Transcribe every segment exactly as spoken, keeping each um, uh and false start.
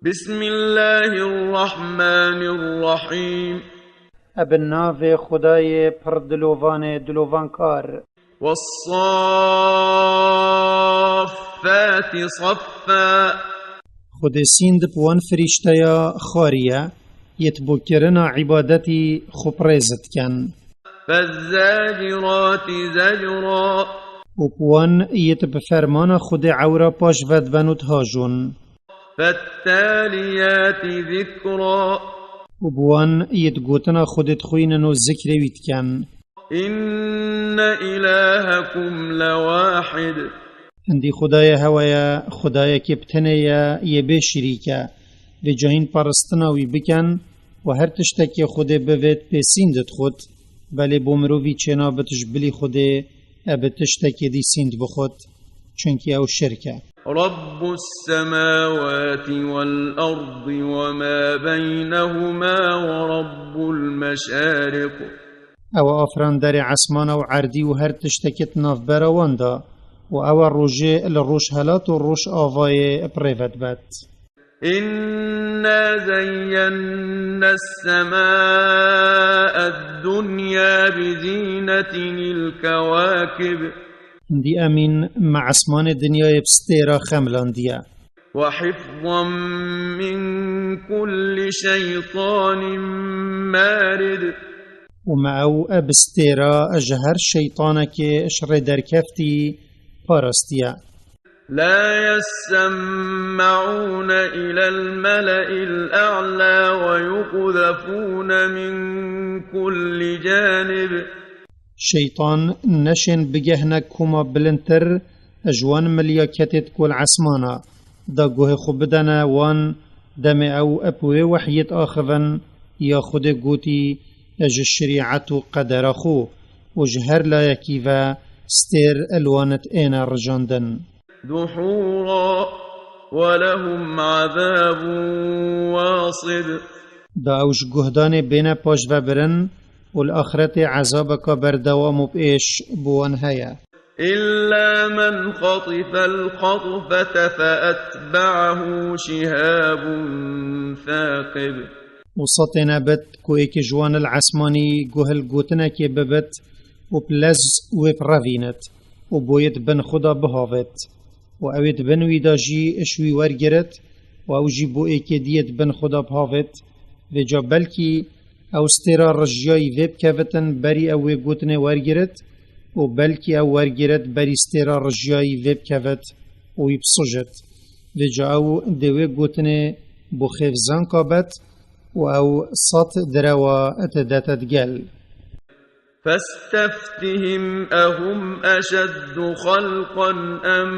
بسم الله الرحمن الرحيم. Ebe navê Xwedayê pir dilovanê dilovankar. والصافات صفا. Xwedê sînd bi wan firîşteya xariye, yê di bo kirina îbadetî xwe bi rêz dikin. فالزاجرات زجرا. Û bi wan yê di bi fermana Xwedê ewra paş ve diben û dihajon. فالتاليات ذكرا. Û bi wan yê di gotina Xwedê dixwînin û zikrê wî dikin. إن إلهكم لواحد. Hindî Xwedayê hewe ye, Xwedayekê bi tenê ye, yê bê şirîk e. Vêca hîn paristina wî bikin û her tiştekê Xwedê bivêt pê sînd dixwit, belê bo mirovî çênabit ji bilî Xwedê, ebe tiştekê dî sînd bixwit, çunkî ew şirk e. رب السماوات والأرض وما بينهما ورب المشارق. Ew e afranderê esmana û erdî û her tiştekê di navbera wan de, û ew e rojê li rojhelat û rojavayê bi rê ve dibet. إنا زينا السماء الدنيا بزينة الكواكب. Hindî emîn me esmanê dinyayê bi stêra xemilandiye. وحفظا من كل شيطان مارد. Û me ew e bi stêra ji her şeytanekê ji rê derkeftî parastiye. لا يسمعون إلى الملأ الأعلى ويقذفون من كل جانب. Şeytan neşên bigehne koma bilindtir, ji wan milyaketê di kol esmana, da guhê xwe bidene wan, demê ew eb wê wehyê diaxivin, ya Xwedê gotî, ji şerîet û qedera xwe, û ji her layekî ve stêr li wan êne rijandin. دحورا ولهم عذاب واصب. Da ew ji guhdanê bêne paşvebirin û li axretê ezabeka berdewam û bi êş bo wan heye. إلا من خطف الخطفة فأتبعه شهاب ثاقب. Û setê nebit ku êkê ji wan li esmanî guh li gotinekê bibit û bi lez wê bi revînit û boyê di bin xwe de bihavêt. Û ew ê di bin wî de jî ji wî wergirit û ew jî bo êkê diyê di bin xwe de bihavêt. Vêca belkî ew stêra rijiyayî vê bikevitin berî ew wê gotinê wergirit û belkî ew wergirit berî stêra rijiyayî vê bikevit û wî bisijit. Vêca ew dê wê gotinê bo xêvzanka bet û ew sed direwa didete digel. فاستفتهم أهم أشد خلقا أم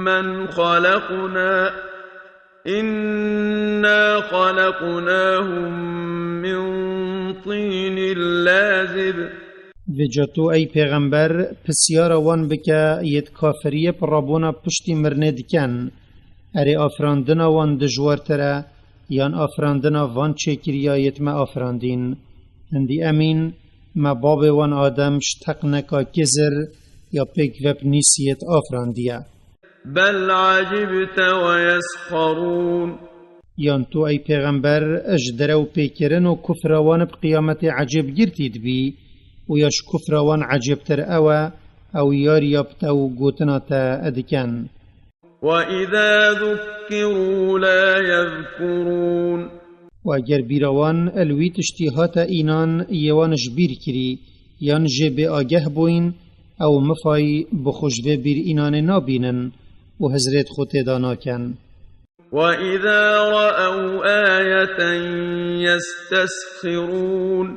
من خلقنا إنا خلقناهم من طين لازب. Vêca tu ey pêxember pisyara wan bike yê di kafiriyê bi rabûna piştî mirinê dikin. Erê afirandina wan dijwartir e, yan afirandina van çêkiriya yê di me afirandîn? Hindî emîn, me babê wan Adem ji teqneka kizir ya pêk ve bi nîsiyê di afirandiye. بل عجبت ويسخرون. Yan tu ey pêxember ji derew pêkirin û kufra wan bi qiyametê ecêbgirtî dibî û ya ji kufra wan ecêbtir ew e, ew yariya bi te û gotina te dikin. وإذا ذكروا لا يذكرون. Û eger bîra wan li wî tiştî hate înan yê wan ji bîr kirî, yan jê bê ageh bûyîn, ew mifay bi xwe ji vê bîr înanê nabînin û hizrê di xwe tê de nakin. وإذا رأوا آية يستسخرون.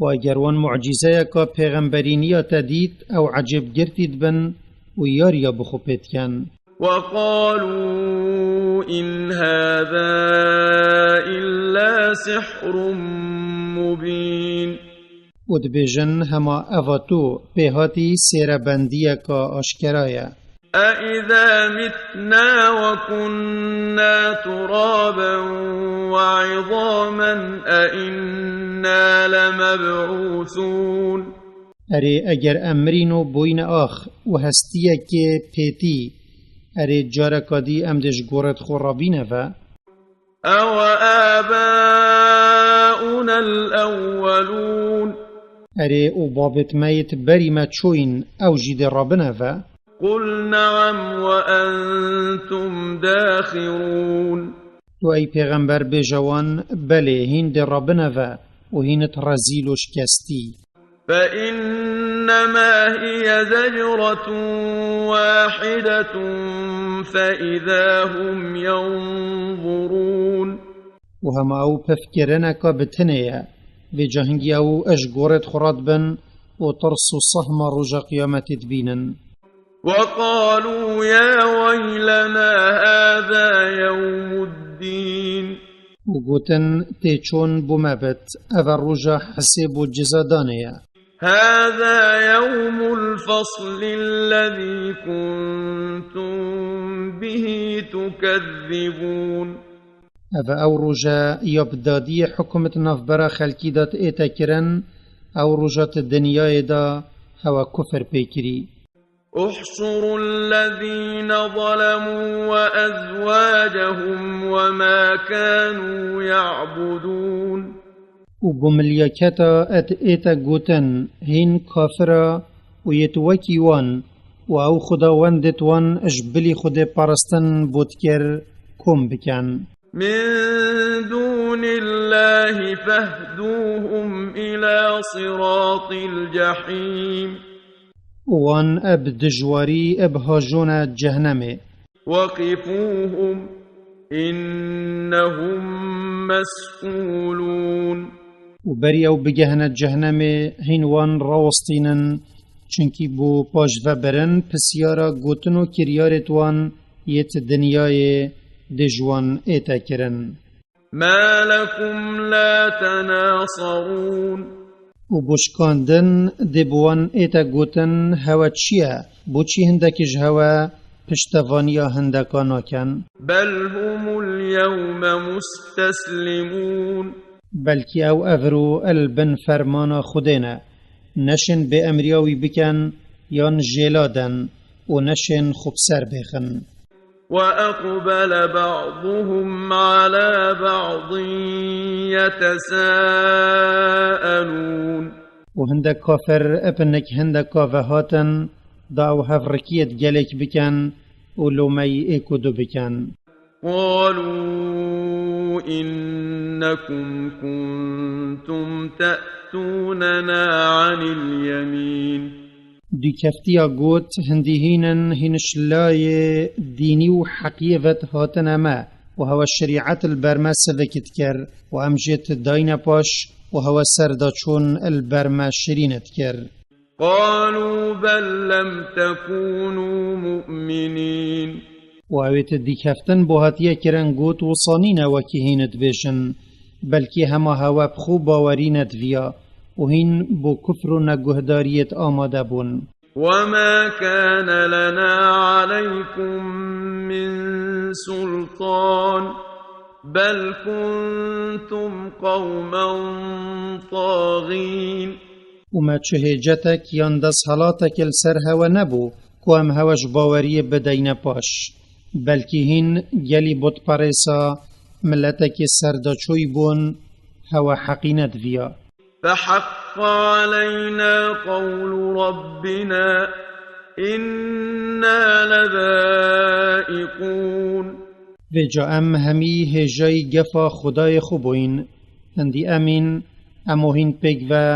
Û eger wan mucîzeyeka pêxemberîniya te dît, ew ecêbgirtî dibin û yariya bi xwe pê dikin. وقالوا إن هذا إلا سحر مبين. Û dibêjin, hema eva tu pêhatî sêrebendiyeka aşkera ye. أإذا متنا وكنا ترابا وعظاما أإنا لمبعوثون. Erê, eger em mirîn û bûyne ax û hestiyekê pêtî, erê, careka dî em dê ji gorê xwe re bîne ve. أَوَآبَاؤُنَا الْأَوَّلُونَ. Erê û babêt me yêt berî me çoyîn, ew jî dê rabine ve. قُلْ نَعَمْ وَأَنْتُمْ دَاخِرُونَ. Tu ey pêxember bêje wan, belê, hîn dê rabine ve û hînit rezîl û şikestî. فَإِنَّمَا هِيَ زَجْرَةٌ وَاحِدَةٌ فَإِذَا هُمْ يَنْظُرُونَ. Û hema ew pifkirineka bi tinê ye. Vêca hingî ew ji gorêt xwe radibin û tirs û sehma roja qiyametê dibînin. وَقَالُوا يَا وَيْلَنَا هَذَا يَوْمُ الدِّينِ. Û gotin, tê çon bo me bit, ev e roja hesêb û cizadanê ye. هَذَا يَوْمُ الْفَصْلِ الَّذِي كُنْتُمْ بِهِ تُكَذِّبُونَ. Ev e ew roje ya bi dadiyê hukm di navbera xelkî de ête kirin, ew roja di dinyayê de hewe kufir pê kirî. احْشُرُوا الَّذِينَ ظَلَمُوا وَأَزْوَاجَهُمْ وَمَا كَانُوا يَعْبُدُونَ. Û bo milyaketa et ête gotin, hîn kafira û yêt wekî wan û ew xwedawendêt wan ji bilî xwedê paristin bo dikir kom bikin. مِنْ دُونِ اللَّهِ فَاهْدُوهُمْ إِلَى صِرَاطِ الْجَحِيمِ. Û wan eb dijwarî eb hajone cehnemê. وَقِفُوهُمْ إِنَّهُمْ مَسْئُولُونَ. Û berî ew bigehine cehnemê hîn wan rawestînin, çunkî bo paşvebirin pisyara gotin û kiryarêt wan yêt dinyayê dê ji wan ête kirin. مَا لَكُمْ لَا تَنَاصَرُونَ. Û bo şikandin dê bi wan ête gotin, hewe çi ye? Bo çi hindekî ji hewe piştevaniya hindeka nakin? بَلْ هُمُ الْيَوْمَ مُسْتَسْلِمُونَ. Belkî ew evro el bin fermana Xwedê ne. Neşên bêemriya wî bikin, yan jêla den û neşên xwe bi ser bêxin. وَأَقْبَلَ بَعْضُهُمْ عَلَى بَعْضٍ يَتَسَاءَلُونَ. Û hindek kafir ep nik hindeka ve hatin, da ew hevrikiyêt gelek bikin û lomeyî êk û du bikin. قَالُوا إِنَّكُمْ كُنْتُمْ تَأْتُونَنَا عَنِ الْيَمِينِ. Dûkeftiya got, hindî hîn in, hîn ji layê dînî û heqiyê ve hatine me û hewe şerîet li ber me sivik dikir û em jê dayne paş û hewe serdaçûn li ber me şirîn dikir. قَالُوا بَلْ لَمْ تَكُونُوا مُؤْمِنِينَ. Û ew ê ti dîkeftin bo hatiye kirin got, wisa nîne wekî hîn dibêjin, belkî hema hewe bi xwe bawerî nediviya û hîn bo kufr û neguhdariyêt amade bûn. وَمَا كَانَ لَنَا عَلَيْكُمْ مِنْ سُلْطَانٍ بَلْ كُنْتُمْ قَوْمًا طَاغِينَ. Û me çi hêcetek yan desthelatek li ser hewe nebû, ku em hewe ji baweriyê bideyne paş. Belkî hîn gelî butperêsa miletekî serdaçûyî bûn, hewe heqî nediviya. فَحَقَّ عَلَيْنَا قَوْلُ رَبِّنَا إِنَّا لَذَائِقُونَ. Vêca em hemî hêjayî gefa Xwedayê xwe bûyîn. Hindî em în, em û hîn pêk ve,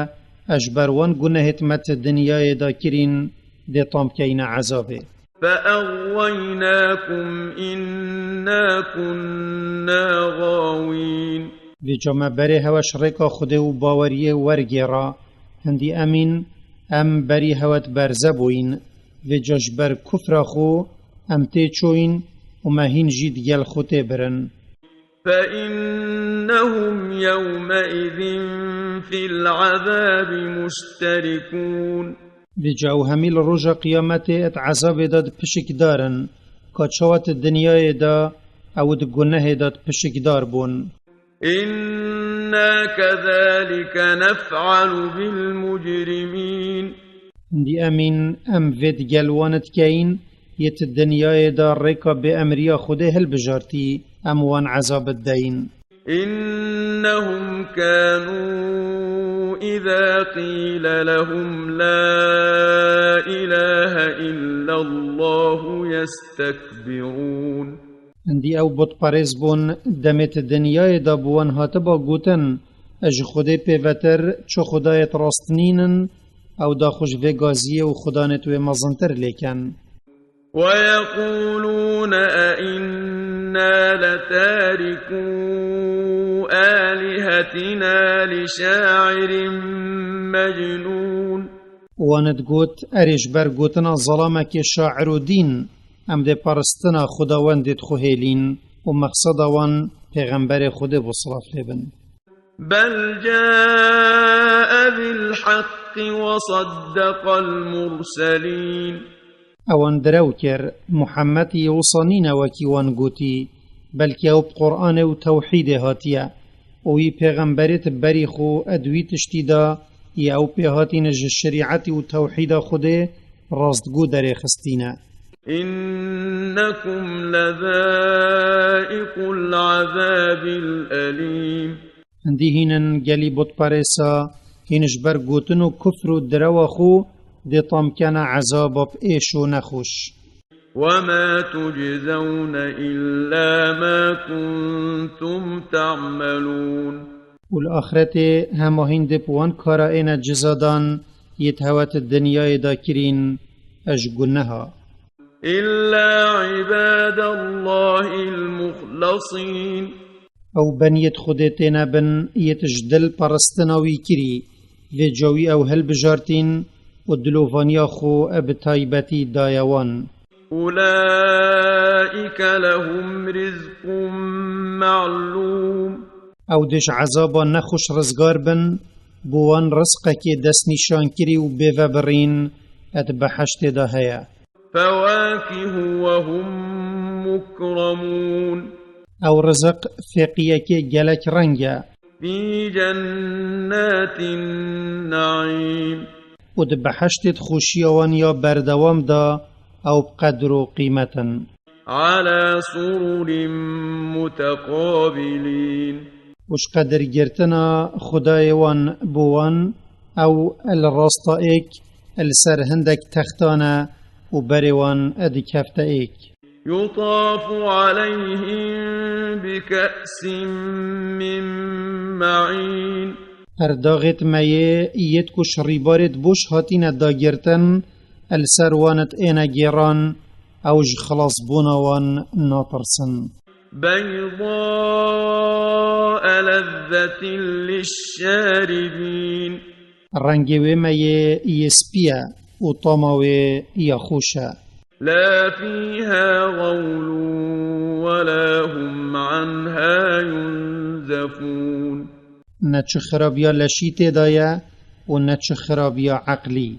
ez ji ber wan gunehêt me ti dinyayê de kirîn, dê tam bikeyne ezabê. فَأَغْوَيْنَاكُمْ إِنَّا كُنَّا غَاوِينَ. Vêca me berê hewe ji rêka Xwedê û baweriyê wergêra. Hindî em în, em berî hewe di berze bûyîn. Vêca ji ber kufra xwe em tê çoyîn û me hîn jî digel xwe tê birin. فَإِنَّهُمْ يَوْمَئِذٍ فِي الْعَذَابِ مُشْتَرِكُونَ. Vêca ew hemî li roja qiyametê di ezabê de di pişikdar in, ka çawa di dinyayê de ew di gunehê de di pişikdar bûn. إِنَّا كَذَلِكَ نَفْعَلُ بِالْمُجْرِمِينَ. Hindî em în, em vê digel wan dikeyîn, yê di dinyayê de rêka bêemriya Xwedê hilbijartî. em wan ezab dideyin. إنهم كانوا إذا قيل لهم لا إله إلا الله يستكبرون. Hindî ew butperêz bûn, demê di dinyayê de bi wan hatiba gotin, ji Xwedê pêvetir çi xwedayêt rast nînin, ew daxuş vê gaziyê û xudanêt wê mezintir lêken. ويقولون أئنا لتاركو آلهتنا لشاعر مجنون. Wan digot, erê ji ber gotina zelamekê şair û dîn, em dê paristina xwedawendê dixuhêlîn û mexseda wan pêxemberê Xwedê bû silav lê bin. بل جاء بالحق وصدق المرسلين. Ewan direw kir, Muhammed yê wisa nîne wekî wan gotî, belkî ew bi Qur'anê û tewhîdê hatiye. Û wî pêxemberêt berî xwe ed wî tiştî da, yê ew pê hatîne ji şerîetî û tewhîda Xwedê rastgo derêxistîne. إنكم لذائقو العذاب الأليم. Hindî hînin gelî butperêsa, hîn ji ber gotin û kufr û direwa xwe dê tam kene ezaba bi êş û nexweş. وما تجزون إلا ما كنتم تعملون. Û li axretê hema hîn dê bi wan kara êne ciza dan, yê di hewet dinyayê de kirîn, ji guneha. إلا عباد الله المخلصين. Ew beniyêt Xwedê têne bin, yêt ji dil paristina wî kirî, vê cawî ew hilbijartîn û dilovaniya xwe bi taybetî daye wan. أولئك لهم رزق معلوم. Ew dê ji ezaba nexweş rizgar bin, bo wan rizqekê destnîşankirî û bêvebirîn et behiştê de heye. فواكه وهم مكرمون. Ew riziq fêqiyekê gelek reng e. في جنات النعيم. Û di behiştê di xweşiya wan ya berdewam de ew bi qedr û qîmet in. على سرر متقابلين. Û ji qedirgirtina Xwedayê wan bo wan, ew li rasta êk, li ser hindek textan e û berê wan dikefte êk. يطاف عليهم بكأس من معين. Perdaxêt meyê yêt ku ji rîbarêt boş hatîne dagirtin, li ser wan êne gêran, ew ji xilasbûna wan natirsin. بيضاء لذة للشاربين. Rengê wê meyê yê spî ye û tama wê ya xweş e. لا فيها غول ولا هم عنها ينزفون. Ne çi xirabiya leşî tê de ye û ne çi xirabiya eqlî.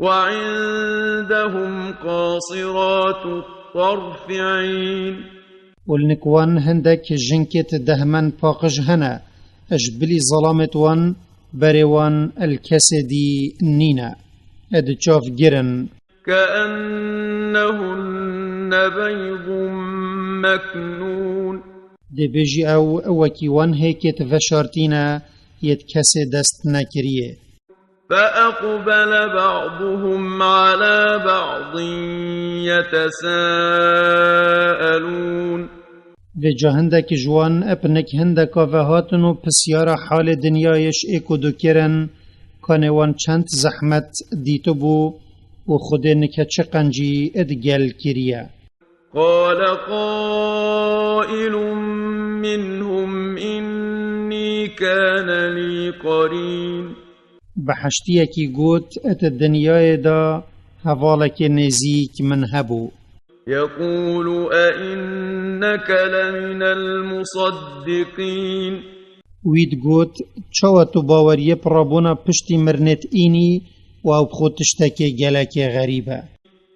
وعندهم قاصرات الطرف عين. Û li nik wan hindek jinkêt dehmend paqij hene, ji bilî zelamêt wan berê wan li kesê dî nîne, di çav gir in. كأنهن بيض مكنون. Dê bêjî ew wekî wan hêkêt veşartî ne, yêt kesê dest nekiriyê. فأقبل بعضهم على بعض يتساءلون. Vêca hindek ji wan bi nik hindeka ve hatin û pisyara halê dinyayê ji êk û du kirin, kanê wan çend zehmet dîtibû û Xwedê nike çi qencî di gel kiriye. قال قائل منهم إني كان لي قرين. Behiştiyekî got, di dinyayê de hevalekê nêzîk min hebû. يقول أإنك لمن المصدقين. Wî digot, çawa tu baweriyê pirabûna piştî mirinê dînî û ew bi xwe tiştekê gelekê xerîb e.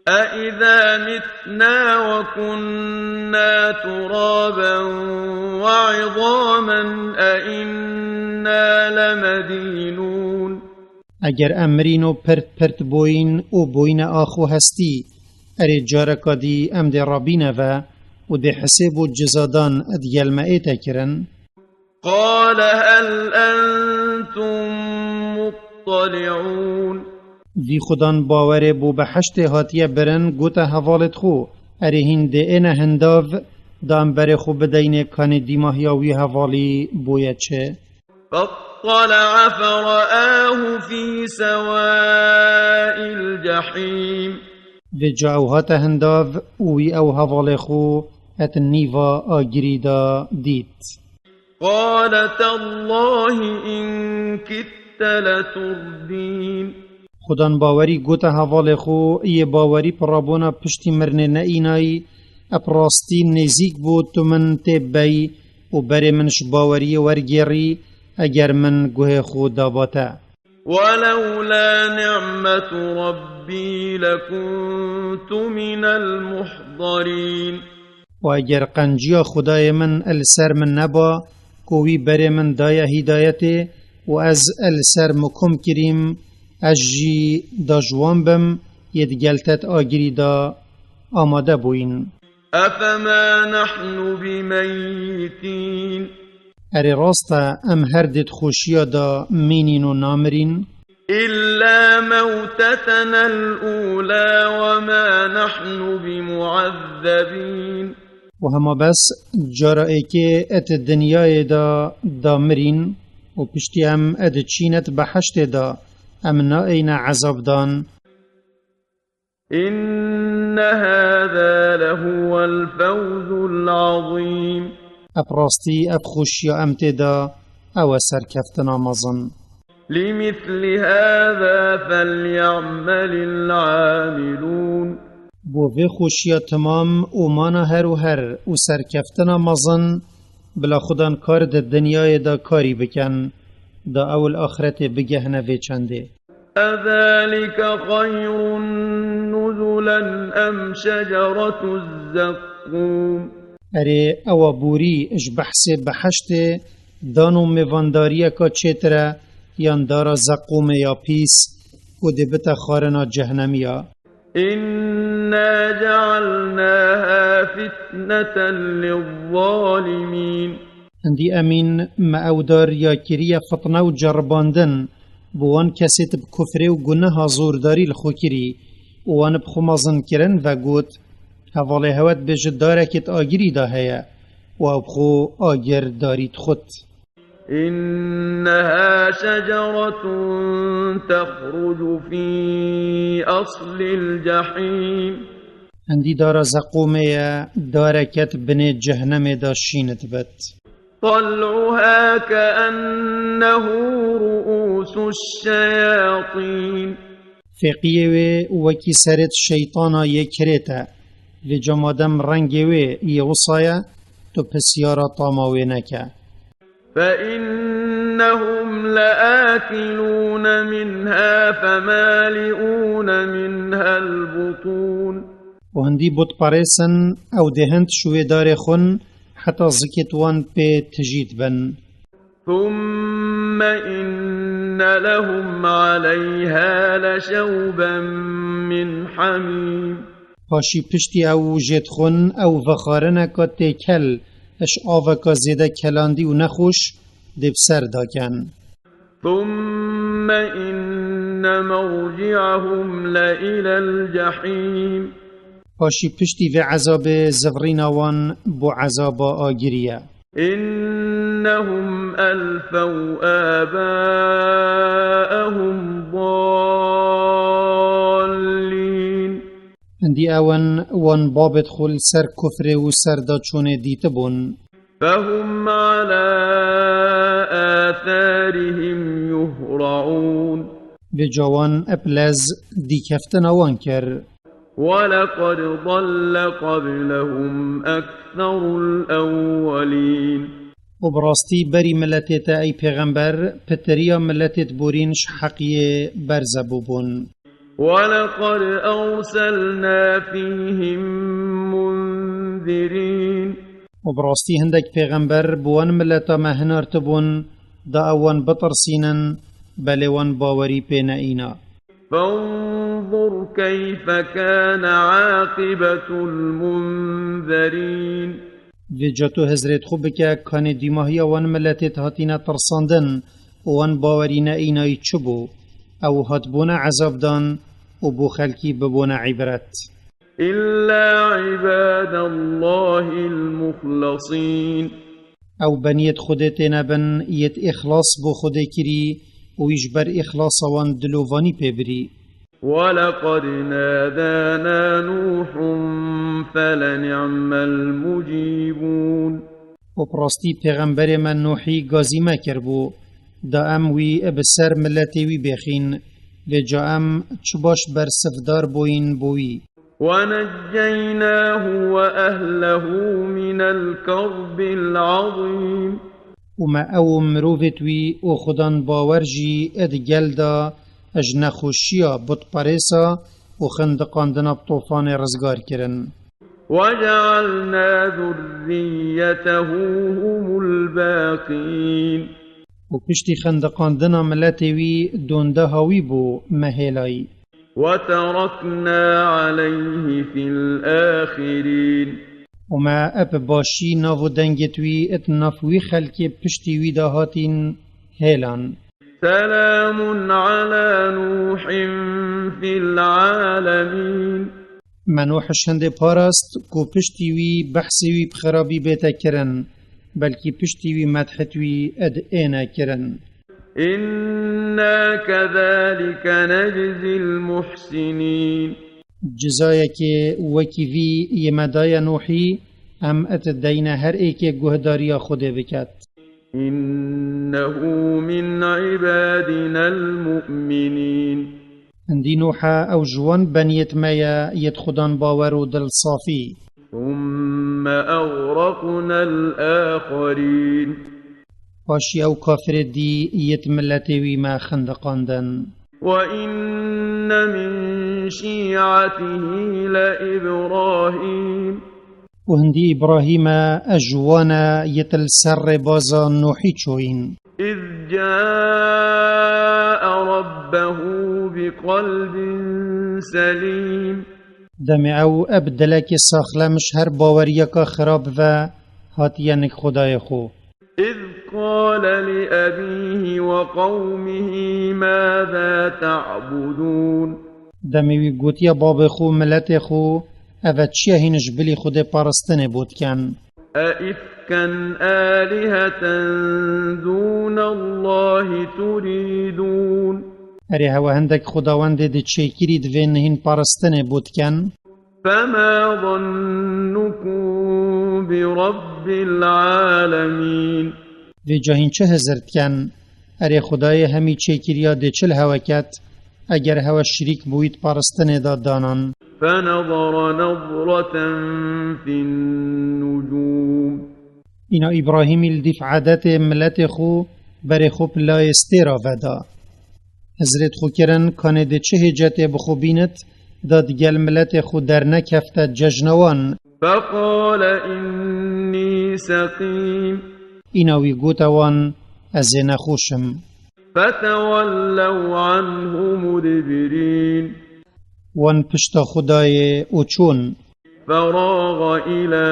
أإذا متنا وكنا ترابا وعظاما أإنا لمدينون. Eger em mirîn û pirt pirt boyîn û boyîne ax û hestî, erê careka dî em dê rabîne ve, û dê hisêb û cizadan digel me ête kirin. قال هل أنتم مطلعون؟ Vî xudan bawerê bo behiştê hatiye birin, gote hevalêt xwe, erê hîn dê êne hindav, da em berê xwe bideynê kanê dîmahiya wî hevalî boye çi? فاطلع فرآه في سواء الجحيم. Vêca ew hate hindav û wî ew hevalê xwe et nîva agirî de dît. قال تالله إن كدت لتردين. Xudan bawerî gote hevalê xwe, yê bawerî pirabûna piştî mirinê neînayî, ep rastî nêzîk bû tu min tê bey û berê min ji baweriyê wergêrî, eger min guhê xwe daba te. ولولا نعمة ربي لكنت من المحضرين. Û eger qenciya Xwedayê min li ser min neba, ku wî berê min daye hîdayetê û ez li ser min kom kirîm, ez jî da ji wan bim, yê digel te di agirî de amade bûyîn. أفما نحن بميتين. Erê rast e, em her dê di xweşiya de mînîn û namirîn. إلا موتتنا الأولى وما نحن بمعذبين. Û hema bes cara êkê et dinyayê de damirîn û piştî em et çînet behiştê de, em naeyne ezabdan. إن هذا لهو الفوز العظيم. Ep rastî, ev xweşiya em tê de, ew e serkeftina mezin. لمثل هذا فليعمل العاملون. Bo vê xweşiya timam û mana her û her û serkeftina mezin, bila xudan kar di dinyayê de karî bikin, da ew li axretê bigehne vê çendê. أذلك خير نزلا أم شجرة الزقوم. Erê, ewa borî ji behsê behiştê dan û mêvandariyeka çêtir e, yan dara zeqûmê ya pîs, ku dê bite xwarina cehnemiya? إنا جعلناها فتنة للظالمين. Hindî emîn me ew dar ya kiriye fitne û ceribandin, bi wan kesêt bi kufrê û guneha zordarî li xwe kirî û wan bi xwe mezin kirin ve got, hevalê hewe dibêje darekê di agirî de heye û ew bi xwe agir darî dixwit. إنها شجرة تخرج في أصل الجحيم. Hindî dara zeqûmê ye, dareke di binê cehnemê de şîn dibit. طلعها كأنه رؤوس الشياطين. Fêqiyê wê wekî serêt şeytana yê kirêt e. Vêca madem rengê wê yê wisa ye, tu pisyara tama wê neke. فإنهم لآكلون منها فمالئون منها البطون. Û hindî butperêsin, ew dê hind ji wê darê xwin, heta zikêt wan pê tijî dibin. ثم إن لهم عليها لشوبا من حميم. Paşî piştî ew jê dixwin, ew vexwarineka têkel, ji aveka zêde kelandî û nexweş, dê bi ser daken. ثم إن مرجعهم لإلى الجحيم. Paşî piştî vê ezabê zivrîna wan bo ezaba agirî ye. إنهم ألفوا آباءهم ضالين. Hindî ew in wan babêt xwe li ser kufrê û serdaçûnê dîtibûn. فهم على آثارهم يهرعون. Vêca wan ep lez dîkeftina wan kir. ولقد ضل قبلهم أكثر الأولين. Û bi rastî berî miletê te, ey pêxember, pitiriya miletêt borîn ji heqiyê berze bûbûn. ولقد أرسلنا فيهم منذرين. Û bi rastî hindek pêxember bi wan mileta me hinartibûn, da ew wan bitirsînin, belê wan bawerî pê neîna. فانظر كيف كان عاقبة المنذرين. Vêca tu hizrêt xwe bike, kanê dîmahiya wan miletêt hatîne tirsandin û wan bawerî neînayî çi bû? Ew hatbûne ezabdan û bo xelkî bibûne îbret. إلا عباد الله المخلصين. Ew beniyêt Xwedê têne bin, yêt îxlas bo Xwedê kirî û wî ji ber îxlasa wan dilovanî pê birî. ولقد نادانا نوح فلنعم المجيبون. Û bi rastî pêxemberê me Nuhî gazî me kiribû, da em wî bi ser miletê wî bêxîn, vêca em çi baş bersivdar bûyîn bo wî. ونجيناه وأهله من الكرب العظيم. Û me ew û mirovêt wî û xudan bawer jî di gel de ji nexweşiya butperêsa û xindiqandina bi tofanê rizgar kirin. وجعلنا ذريته هم الباقين. Û piştî xindiqandina miletê wî dondeha wî bû me hêlayî. وتركنا عليه في الآخرين. Û me ep başî nav û dengêt wî it nav wî xelkê piştî wî de hatîn hêlan. سلام على نوح في العالمين. Me Nuh ji hindê parast ku piştî wî behsê wî bi xirabî bête kirin, belkî piştî wî medhit wî ed êne kirin. إنا كذلك نجزي المحسنين. Cizayekê wekî vî yê me daye Nuhî, em it deyne her êkê guhdariya Xwedê biket. إنه من عبادنا المؤمنين. Hindî Nuhe ew ji wan beniyêt me ye, yêt xudan bawer û dil safî. ثم أغرقنا الآخرين. Paşî ew kafirê dî yêt miletê wî me xindiqandin. وإن من شيعته لإبراهيم. Û hindî Îbrahîm e, ji wan e yêt li ser rêbaza Nuhî çoyîn. إذ جاء ربه بقلب سليم. Demê ew eb dilekê saxlem ji her baweriyeka xirab ve hatiye nik Xwedayê xwe. إذ قال لأبيه وقومه ماذا تعبدون. Demê wî gotiye babê xwe û miletê xwe, ev e çi ye hîn ji bilî Xwedê paristinê bo dikin? أئفكا آلهة دون الله تريدون. Erê hewe hindek xwedawendê dê çêkirî divê nihîn paristinê bo dikin? فما ظنكم برب العالمين. Vêca hîn çi hizir dikin? Erê Xwedayê hemî çêkiriya dê çi li hewe ket, eger hewe şirîk bûyît paristinê de danan? فنظر نظرة في النجوم. Îna Îbrahîmî li dîf edetê miletê xwe berê xwe pilayê stêra veda. Hizrêt xwe kirin, kanê dê çi hêcetê bi xwe bînit, da digel miletê xwe dernekefte cejna wan. فقال إني سقيم. Îna wî gote wan, ez ê nexweş im. فتولوا عنه مدبرين. Wan pişta xwe dayê û çûn. فراغ إلى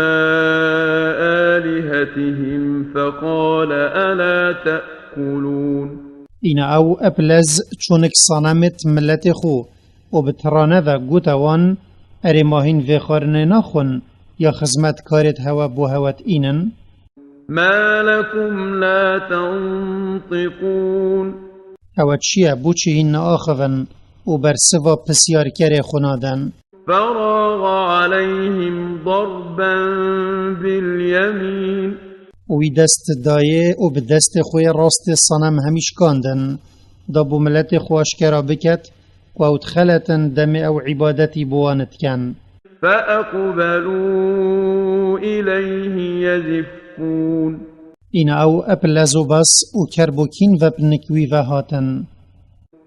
آلهتهم فقال ألا تأكلون. Îna ew ep lez çûnik sanemêt miletê xwe û bi tirane ve gote wan, erê ma hîn vê xwarinê naxwin ya xizmetkarêt hewe bo hewe diînin? ما لكم لا تنطقون. Hewe çi ye, bo çi hîn naaxivin û bersiva pisyarkerê xwe nadin? فراغ عليهم ضربا باليمين. Û wî dest dayê û bi destê xwe yê rastê sanem hemî şikandin, da bo miletê xwe aşkera biket ku ew dixeletin demê ew îbadetî bo wan dikin. فأقبلوا إليه يزفون. Îna ew ep lez û bes û kerb û kîn ve bi nik wî ve hatin.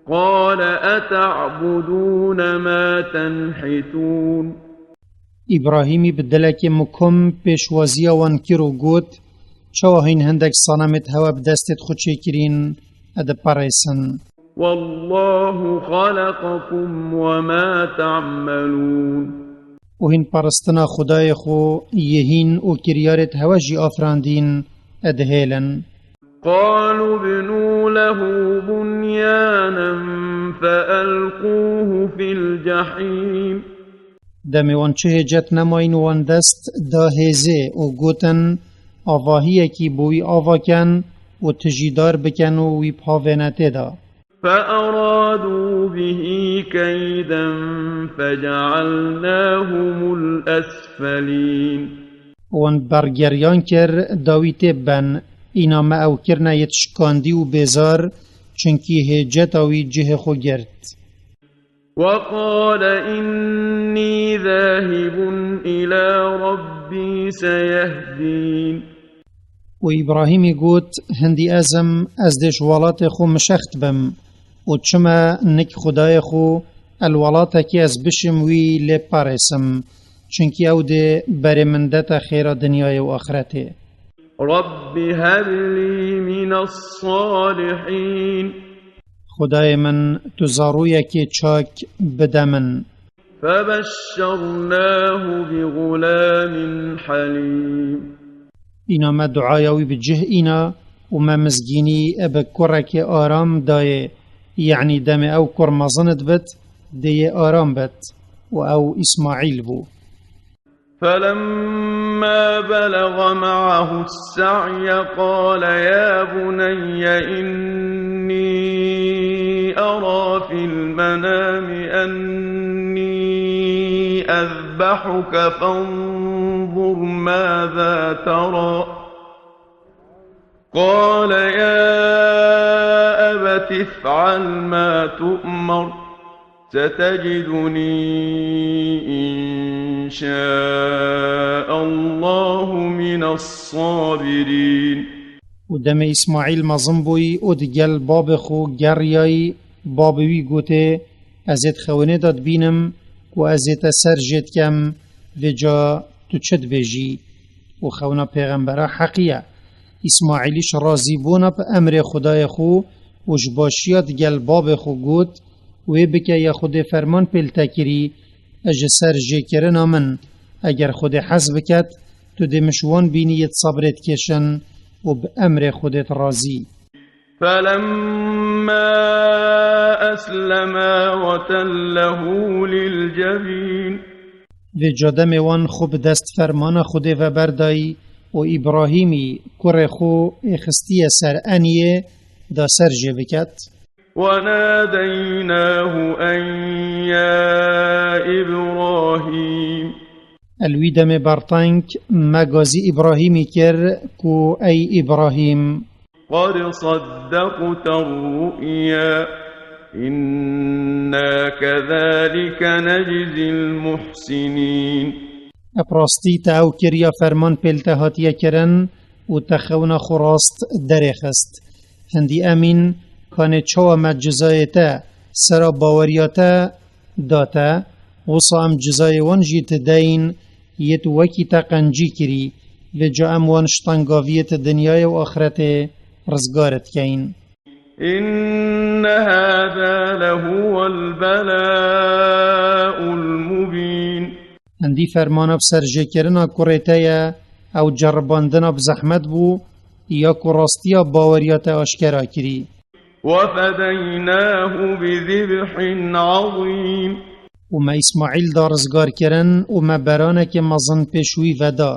قال أتعبدون ما تنحتون. Îbrahîmî bi dilekê mikom pêşwaziya wan kir û got, çawa hîn hindek sanemêt hewe bi destêt xwe çêkirîn, e diperêsin? والله خلقكم وما تعملون. Û hîn paristina Xwedayê xwe yê hîn û kiryarêt hewe jî afirandîn, e dihêlin. قالوا ابنوا له بنيانا فألقوه في الجحيم. Demê wan çi hêcet nemayîn û wan dest da hêzê û gotin, avahiyekî bo wî ava ken û tijî dar biken û wî bhavêne tê de. فأرادوا به كيدا فجعلناهم الأسفلين. Wan bergeriyan kir da wî tê ben, îna me ew kirine yêt şikandî û bêzar, çunkî hêceta wî cihê xwe girt. وقال إني ذاهب إلى ربي سيهدين. Û Îbrahîmî got, hindî ez im, ez dê ji welatê xwe mişext bim. Û çime nik Xwedayê xwe, el welatekî ez bişim wî lê parêsim. Çunkî ew dê berê min dete xêra dinyayê û axretê. رب هب لي من الصالحين. Xwedayê min, tu zarûyekê çak bide min. فبشرناه بغلام حليم. Îna me duaya wî bi cih îna û me mizgînî bi kurekê aram dayê, yanî demê ew kur mezin dibit, dê yê aram bit û ew Îsmaîl bû. فلما بلغ معه السعي قال يا بني إني أرى في المنام أني أذبحك فانظر ماذا ترى. قال يا أبت افعل ما تؤمر ستجدني إن شاء الله من الصابرين. Û demê Îsmaîl mezin bûyî û digel babê xwe geriyayî, babê wî gotê, ez ê di xewnê de dibînim ku ez ê te ser jê dikem, vêca tu çi dibêjî? Û xewna pêxembera heqî ye. Îsmaîlîş razîbûna bi emrê Xwedayê xwe û ji başiya digel babê xwe got, wê bike ya Xwedê ferman pê li te kirî, ji ser jêkirina min, eger Xwedê hez biket, tu dê min ji wan bînî yêt sebrê dikêşin û bi emrê Xwedê razî. فلما أسلما وتله للجبين. Vêca demê wan xwe bi dest fermana Xwedê ve berdayî û Îbrahîmî kurê xwe ê xistiye ser eniyê da ser jê biket. وناديناه أن يا إبراهيم. El wî demê berteng me gazî Îbrahîmî kir ku ey Îbrahîm. قد صدقت الرؤيا إنا كذلك نجزي المحسنين. Bi rastî te ew kiriya ferman pê li te hatiye kirin û te xewna xwe rast derêxist. Hindî emîn, kanê çawa me cizayê te sera baweriya te da te, wisa em cizayê wan jî ti deyîn, yêt wekî te qencî kirî, vêca em wan ji tengaviyêt dinyayê û axretê rizgar dikeyin. إن هذا لهو البلاء المبين. Hindî fermana bi ser jêkirina kurê te ye, ew ceribandina bi zehmet bû, ya ku rastiya baweriya te aşkera kirî. وفديناه بذبح عظيم. Û me Îsmaîl da rizgarkirin û me beranekê mezin pêş wî ve da.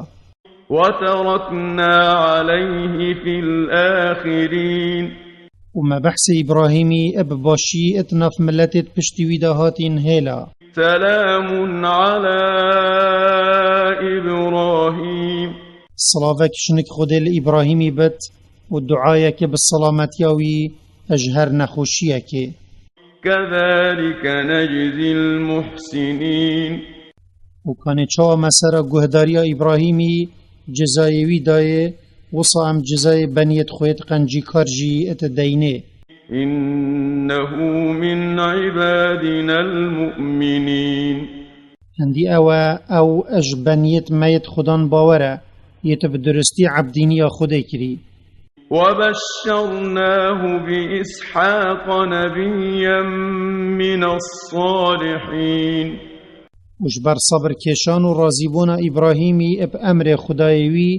وتركنا عليه في الآخرين. Û me behsê Îbrahîmî bi başî di nav miletê di piştî wî de hatîn hêla. سلام على إبراهيم. Silavek ji nik Xwedê li Îbrahîmî bit û duayeke bi silametiya wî ji her nexweşiyekê. كذلك نجزي المحسنين. Û kanê çawa me sera guhdariya Îbrahîmî cezayê wî dayê, wisa em cezayê beniyêt xwêt qencîkar jî ete deynê. إنه من عبادنا المؤمنين. Hindî ew e, ew ji beniyêt meyêt Xudan bawer e, yêt bi duristî ebdîniya Xwedê kirî. وبشرناه بإسحاق نبيا من الصالحين. Û ji ber sebirkêşan û razîbûna Îbrahîmî bi emrê Xwedayê wî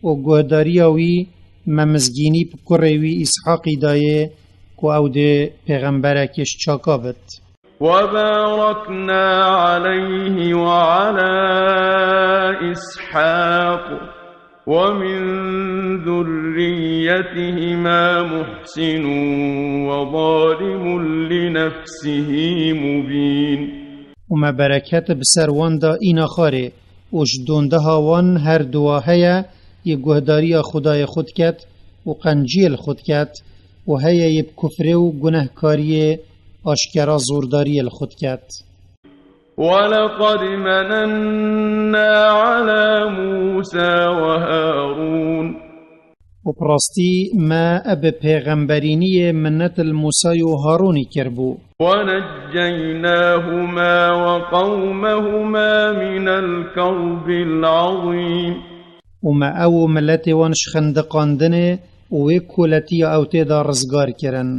û guhdariya wî, me mizgînî bi kurê wî Îshaqî dayê, ku ew dê pêxemberekê ji çaka bit. وباركنا عليه وعلى إسحاق ومن ذريتهما محسن وظالم لنفسه مبين. û me bereket bi ser wan da înaxarê, û ji dondeha wan her duwa heye yê guhdariya Xwedayê xwe diket û qenciyê li xwe diket, û heye yê bi kufrê û gunehkariyê aşkera zordariyê li xwe diket. ولقد مننا على موسى وهارون. û bi rastî me bi pêxemberîniyê minnet li Mûsay û Harûnî kiribû. ونجيناهما وقومهما من الكرب العظيم. û me ew û miletê wan ji xendiqandinê û wê koletiya ew tê de rizgar kirin.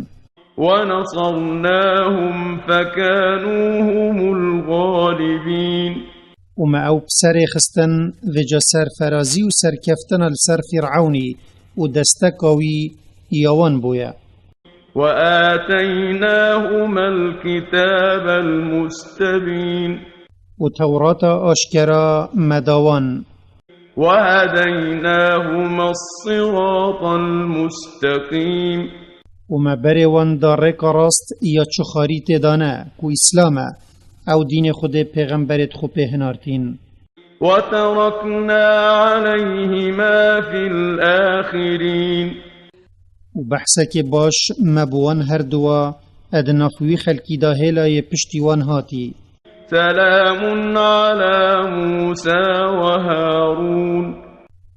ونصرناهم فكانوا هم الغالبين. û me ew bi serê xistin, vêca serferazî û serkeftina li ser Fîr'ewnî û desteka wî ya wan bûye. وآتيناهما الكتاب المستبين. û Tewrata aşkera me da wan. وهديناهما الصراط المستقيم. û me berê wan da rêka rast ya çi xarî tê de ne, ku Îslam e, ew dînê Xwedê pêxemberê xwe pê hinartîn. وتركنا عليهما في الآخرين. û behsekê baş me bi wan herduwa di nav wî xelkî de hêla yê piştî wan hatî. سلام على موسى وهارون.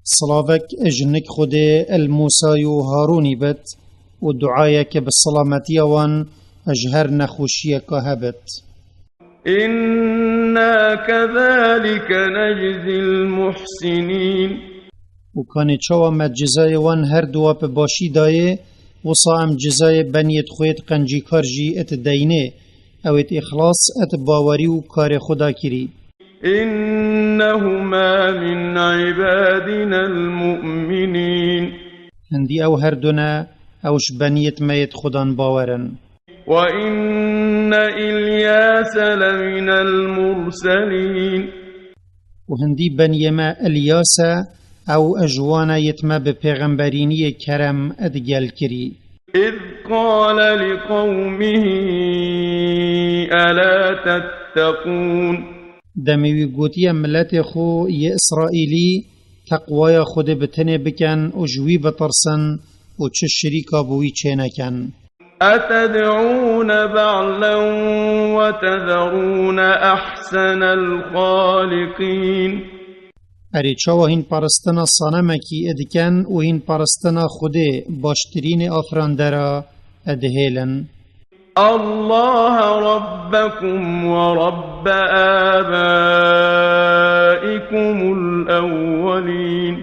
Silavek ji nik Xwedê li Mûsay û Harûnî bit û duayeke bi silametiya wan ji her nexweşiyeka hebit. إنا كذلك نجزي المحسنين. û kanê çawa me cizayê wan herduwa bi başî dayê, wisa em cizayê beniyêt xwêt qencîkar jî et deynê, ewêt îxlas et bawerî û karê xwe da kirî. إنهما من عبادنا المؤمنين. Hindî ew her du ne, ew ji beniyêt me yêt Xudan bawer in. وإن إلياس لمن المرسلين. û hindî beniyê me Ilyas e, ew ji wan e yêt me bi pêxemberîniyê kerem digel kirî. إذ قال لقومه ألا تتقون. Demê wî gotiye miletê xwe yê Îsraîlî, teqwaya Xwedê bi tenê bikin û ji wî bitirsin û çi şirîka bi wî çênekin. أتدعون بعلا وتذرون أحسن الخالقين. Erê çawa hîn paristina sanemekî dikin û hîn paristina Xwedê baştirînê afirandera dihêlin? الله ربكم ورب آبائكم الأولين.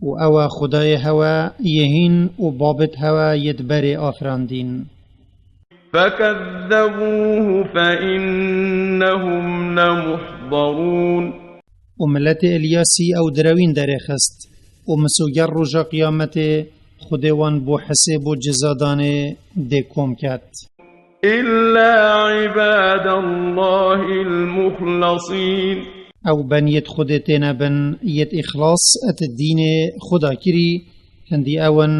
û ew e Xwedayê hewe yê hîn û babêt hewe yê di berê afirandîn. فكذبوه فإنهم لمحضرون. û miletê Ilyasî ew direwîn derêxist û misoger roja qiyametê Xwedê wan bo hesêb û cizadanê dê kom ket. إلا عباد الله المخلصين. Ew beniyêt Xwedê têne bin, yêt îxlas et dînê Xweda kirî, hindî ew in,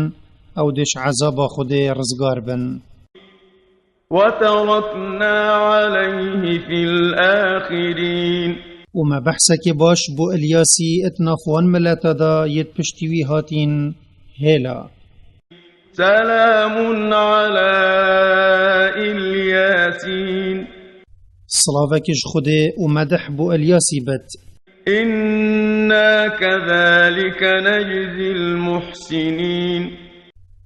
ew dê ji ezaba Xwedê rizgar bin. وتركنا عليه في الآخرين. û me behsekê baş bo Ilyasî et nav wan mileta da yêt piştî wî hatîn hêla. سلام على الياسين. Silavekê ji Xwedê û medih bo Ilyasî bit. إنا كذلك نجزي المحسنين.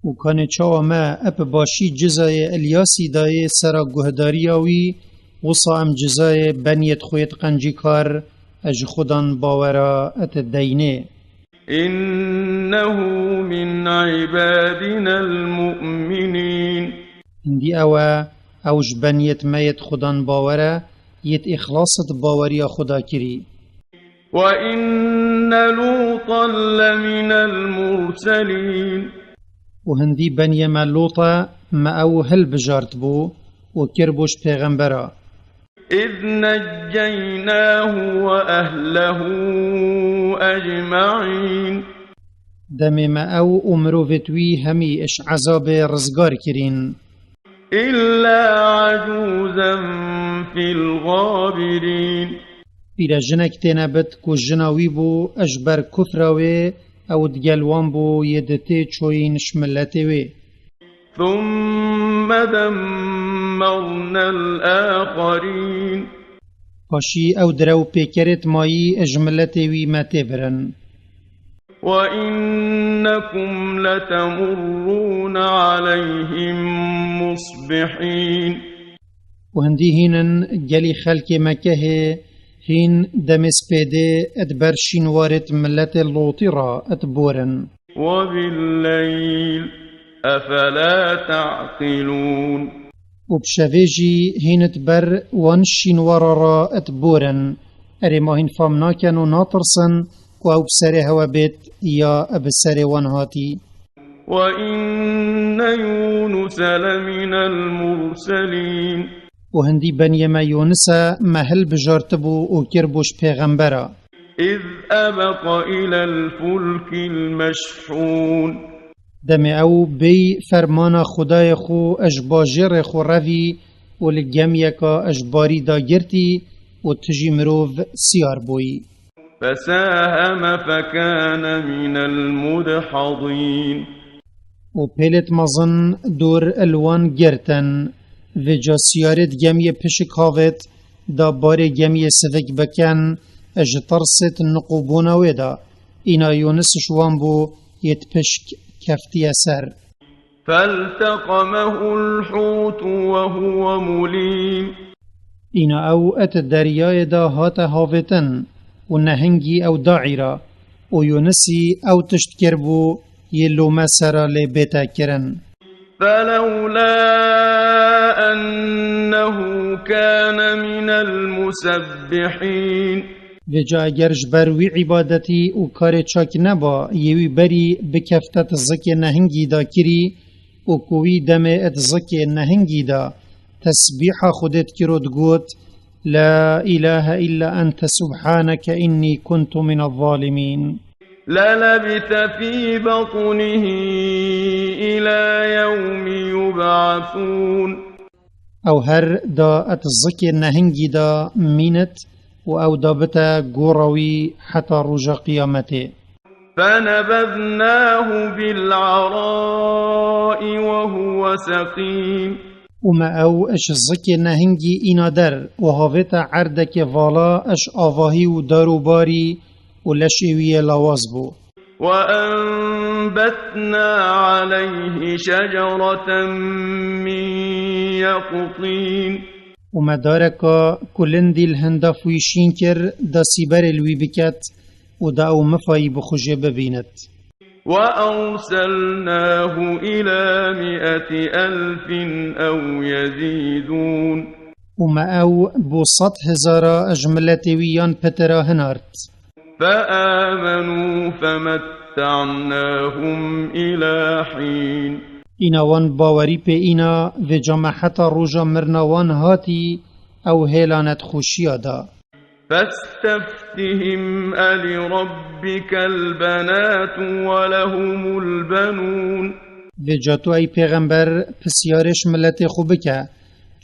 û kanê çawa me ep başî cizayê Ilyasî dayê sera guhdariya wî, wisa em cizayê beniyêt xwêt qencîkar ji Xudan bawera et deynê. إنه من عبادنا المؤمنين. Hindî ew e, ew ji beniyêt me yêt xudan bawer e, yêt îxlasit baweriya xuda kirî. وإن لوطا لمن المرسلين. Û hindî beniyê me Lot e, me ew hilbijart bû û kir bû ji pêxembera. إذ نجيناه وأهله أجمعين. Demê me ew û mirovêt wî hemî ji ezabê rizgar kirîn. إلا عجوزا في الغابرين. Pîrejinek têne bit ku jina wî bû ji ber kufra wê, ew digel wan bû yê di tê çoyîn ji miletê wê. ثم دمرنا الآخرين. Paşî ew direw pêkerêt mayî ji miletê wî me tê birin. وإنكم لتمرون عليهم مصبحين. Û hindî hînin gelî xelkê Mekehê hîn demê spêdê di ber şînwarêt miletê Lotî re diborin. وبالليل أفلا تعقلون. Û bi şevê jî hîn di ber wan şînwara re diborin. Erê ma hîn fam nakin û natirsin ku ew bi serê hewe bêt ya bi serê wan hatî. وإن يونس لمن المرسلين. Û hindî beniyê me Yûnis e, me hilbijartibû û kiribû ji pêxembera. إذ أبق إلى الفلك المشحون. Demê ew bêyî fermana Xwedayê xwe ji bajêrê xwe revî û li gemiyeka ji barî dagirtî û tijî mirov siyar bûyî. فساهم فكان من المدحضين. Û pêlêt mezin dûr li wan girtin. Vêca siyarêt gemiyê pişik havêt da barê gemiyê sivik bikin, ji tirsêt niqûbûna wê de. Îna Yûnis ji wan bû, yêt pişk keftiye ser. فالتقمه الحوت وهو مليم. Îna ew et deryayê de hate havêtin û nehingî ew da îra û Yûnisî ew tişt kiribû yê lome sera lê bête kirin. فلولا أنه كان من المسبحين. Vêca eger ji ber wî îbadetî û karê çak neba yê wî berî bikefte ti zikê nehingî da kirî û ku wî demê di zikê nehingî da tesbîha Xwedê dikir û digot, لا إله إلا أنت سبحانك إني كنت من الظالمين. للبث في بطنه إلى يوم يبعثون. Ew her da et zikê nehingî da mînit û ew da bite gora wî heta roja qiyametê. فنبذناه بالعراء وهو سقيم. Û me ew ji zikê nehingî îna der û havête erdekê vala ji avahî û dar û barî û leşê wî yê lawaz bû. وأنبتنا عليه شجرة من يقطين. Û me dareka ku lindî li hindaf wî şîn kir, da sîberê li wî biket û da ew mifayî bi xwe jê bibînit. وأرسلناه إلى مائة ألف أو يزيدون. Û me ew bo sed hezara ji miletê wî yan pitira hinart. فآمنوا فمتعناهم إلى حين. Îna wan bawerî pê îna, vêca me heta roja mirina wan hatî ew hêlane di xweşiya da. فاستفتهم ألربك البنات ولهم البنون. Vêca tu ey pêxember pisyarê ji miletê xwe bike,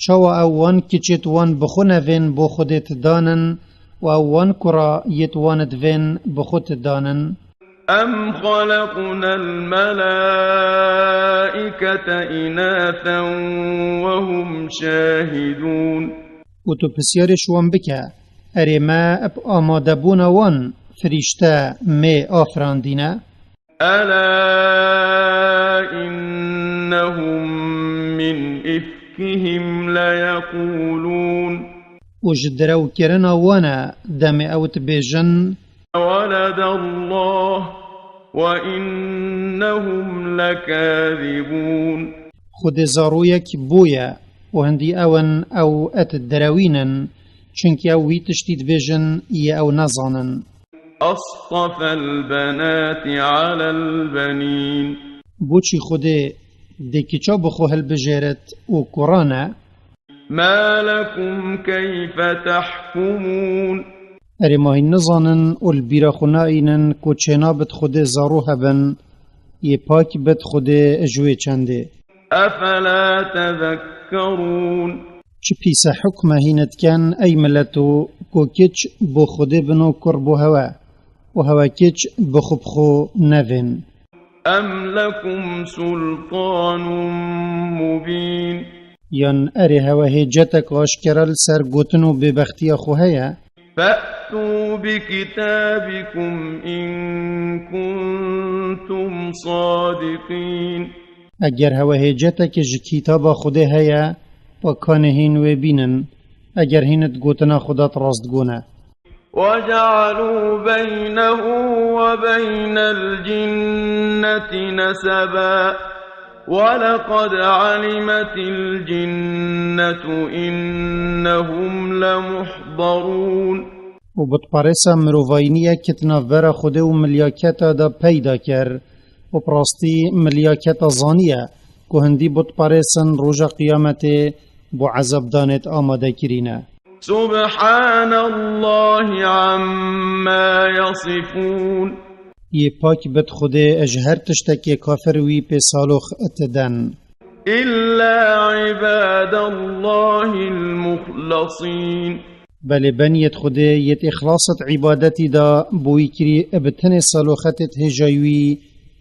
çawa ew wan kiçêt wan bi xwe nevên bo Xwedê ti danin û ew wan kura yêt wan divên bi xwe ti danin? أم خلقنا الملائكة إناثا وهم شاهدون. Û tu pisyarê ji wan bike, erê me bi amadebûna wan firîşte mê afirandîne? ألا إنهم من إفكهم ليقولون. Û ji direwkirina wan e demê ew dibêjin. ولد الله وإنهم لكاذبون. Xwedê zaroyek bûye û hindî ew in ew et derewînin, çunkî ew wî tiştî dibêjin yê ew nezanin. أصطفى البنات على البنين. Boçî Xwedê dê kiça bi xwe hilbijêrit û kuran e? ما لكم كيف تحكمون. Erê ma hîn nizanin û li bîra xwe naînin ku çênabit Xwedê zaro hebin, yê pak bit Xwedê ji wê çendê. أفلا تذكرون. Çi pîse hukme hîn diken ey mileto ku kiç bo Xwedê bin û kur bo hewe û hewe kiç bi xwe bi xwe nevên. أم لكم سلطان مبين. Yan erê hewe hêcetek aşkera li ser gotin û bêbextiya xwe heye? فأتوا بكتابكم إن كنتم صادقين. Eger hewe hêceteke ji kitaba Xwedê heye, pa kanê hîn wê bînin, eger hîn di gotina xwe de rastgo ne. وجعلوا بينه وبين الجنة نسبا ولقد علمت الجنة إنهم لمحضرون. Û butparêsa mirovayîniyek di navbera Xwedê û milyaketa de peyda kir. Û bi rastî milyaketa zaniye ku hindî butparêsin roja qiyametê bo ezabdanê amade kirî ne. سبحان الله عما يصفون. Yê pak bit Xwedê ji her tiştekê kafir wî pê salox diden. إلا عباد الله المخلصين. Belê beniyêt Xwedê yêt îxlasêt îbadetî da bo wî kirî bi tenê saloxetêt hêjayî wî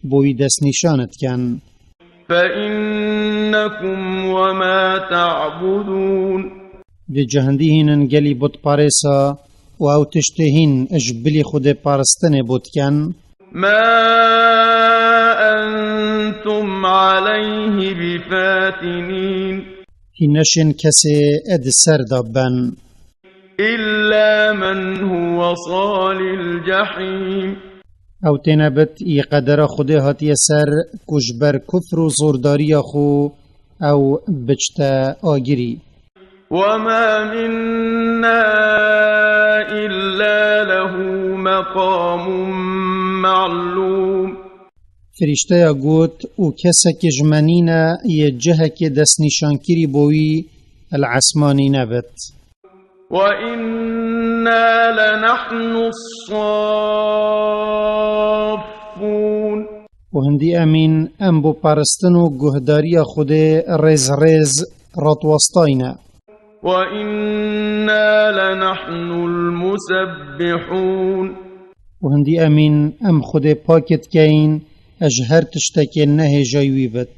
bo wî destnîşan dikin. فإنكم وما تعبدون. Vêca hindî hînin gelî butparêsa û ew tiştê hîn ji bilî Xwedê paristinê bo dikin. ما أنتم عليه بفاتنين. Hîn neşên kesê di ser de ben. إلا من هو صال الجحيم. Ew têne bit yê qedera Xwedê hatiye ser ku ji ber kufr û zordariya xwe ew biçte agirî. وما منا إلا له مقام معلوم. Firîşteya got, û kesekê ji me nîne yê cihekê destnîşankirî bo wî li esmanî nebit. وإنا لنحن الصافون. Û hindî emîn em bo paristin û guhdariya Xwedê rêz rêz ratwastayne. وإنا لنحن المسبحون. Û hindî emîn em Xwedê pak dikeyn ji her tiştekê nehêjayî wî bit.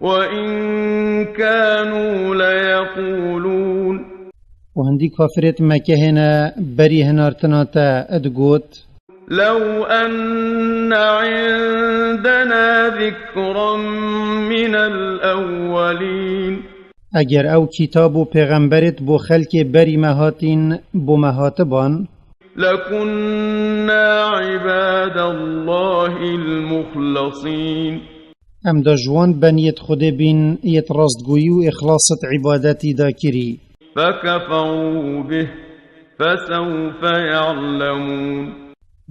وإن كانوا ليقولون. Û hindî kafirêt Meke hêne berî hinartina te digot. لو أن عندنا ذكرا من الأولين. Eger ew kitab û pêxemberêt bo xelkê berî me hatîn, bo me hatiban. لكنا عباد الله المخلصين. Em da ji wan beniyêt Xwedê bîn, yêt rastgoyî û îxlasêt îbadetî da kirî. فكفروا به فسوف يعلمون.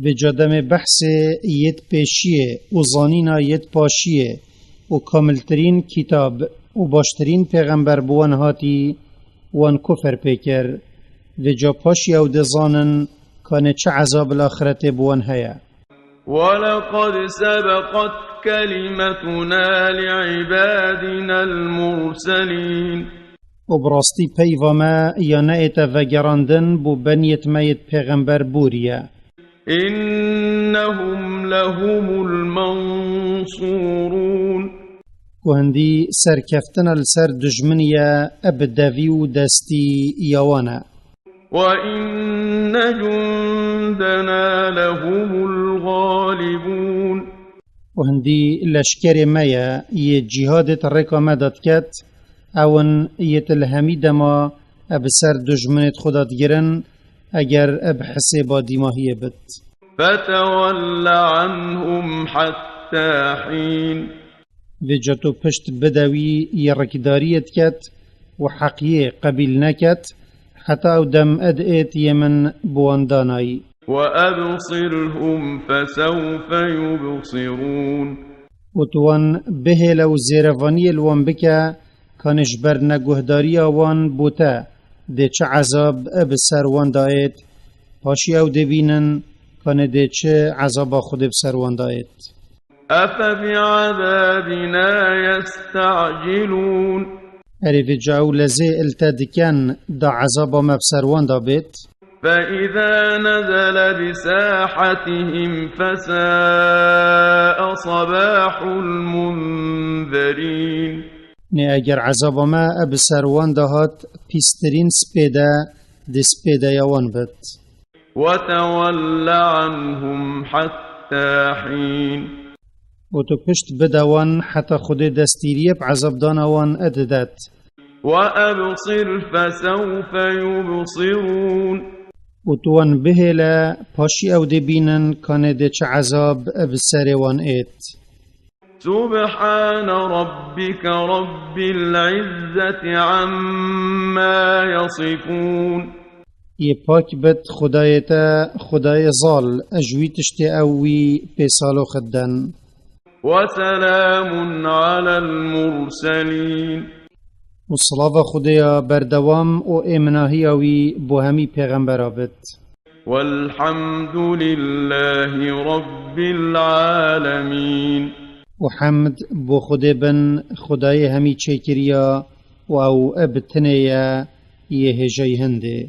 Vêca demê behsê yêt pêşiyê û zanîna yêt paşiyê û kamiltirîn kitab û baştirîn pêxember bi wan hatî, wan kufir pê kir. Vêca paşî ew dê zanin kanê çi ezab li axiretê bi wan heye. ولقد سبقت كلمتنا لعبادنا المرسلين. Û bi rastî peyva me ya neyête vegerandin bo beniyêt me yêt pêxember bûriye. إنهم لهم المنصورون. Ku hindî serkeftina li ser dijminî ye, bi devî û destî ya wan e. وإن جندنا لهم الغالبون. Û hindî leşkerê me ye, yê cîhadê di rêka me de diket, ew in yêt li hemî dema bi ser dijminêt xwe de digirin, eger bi hisêba dîmahiyê bit. فتول عنهم حتى حين. Vêca tu pişt bide wî yê rikdariyê diket û heqiyê qebîl neket, heta ew dem ed êt yê min bi wan danayî. وأبصرهم فسوف يبصرون. Û tu wan bihêle û zêrevaniyê li wan bike, kanê ji ber neguhdariya wan bo te dê çi ezab e bi ser wan de êt, paşî ew dê bînin, kanê dê çi ezaba Xwedê bi ser wan de êt. أفبعذابنا يستعجلون. Erê vêca ew lezê li te diken da ezaba me bi ser wan de bêt. فإذا نزل بساحتهم فساء صباح المنذرين. Nê eger ezaba me e bi ser wan de hat, pîstirîn spê de dê spê de ya wan bit. وتول عنهم حتى حين. Û tu pişt bide wan heta Xwedê destgîriyê bi ezabdana wan e didet. وأبصر فسوف يبصرون. Û tu wan bihêle, paşî ew dê bînin, kanê dê çi ezab e bi serê wan êt. سبحان ربك رب العزة عما يصفون. Yê pak bit Xwedayê te, Xwedayê zal, ji wî tiştê ew wî pê saloxit den. وسلام على المرسلين. Û silava Xwedê ya berdewam û êminahiya wî bo hemî pêxembera bit. والحمد لله رب العالمين. Û hemd bo Xwedê bin, Xwedayê hemî çêkiriya û ew e bi tinê ye, yê hêjayî hindê.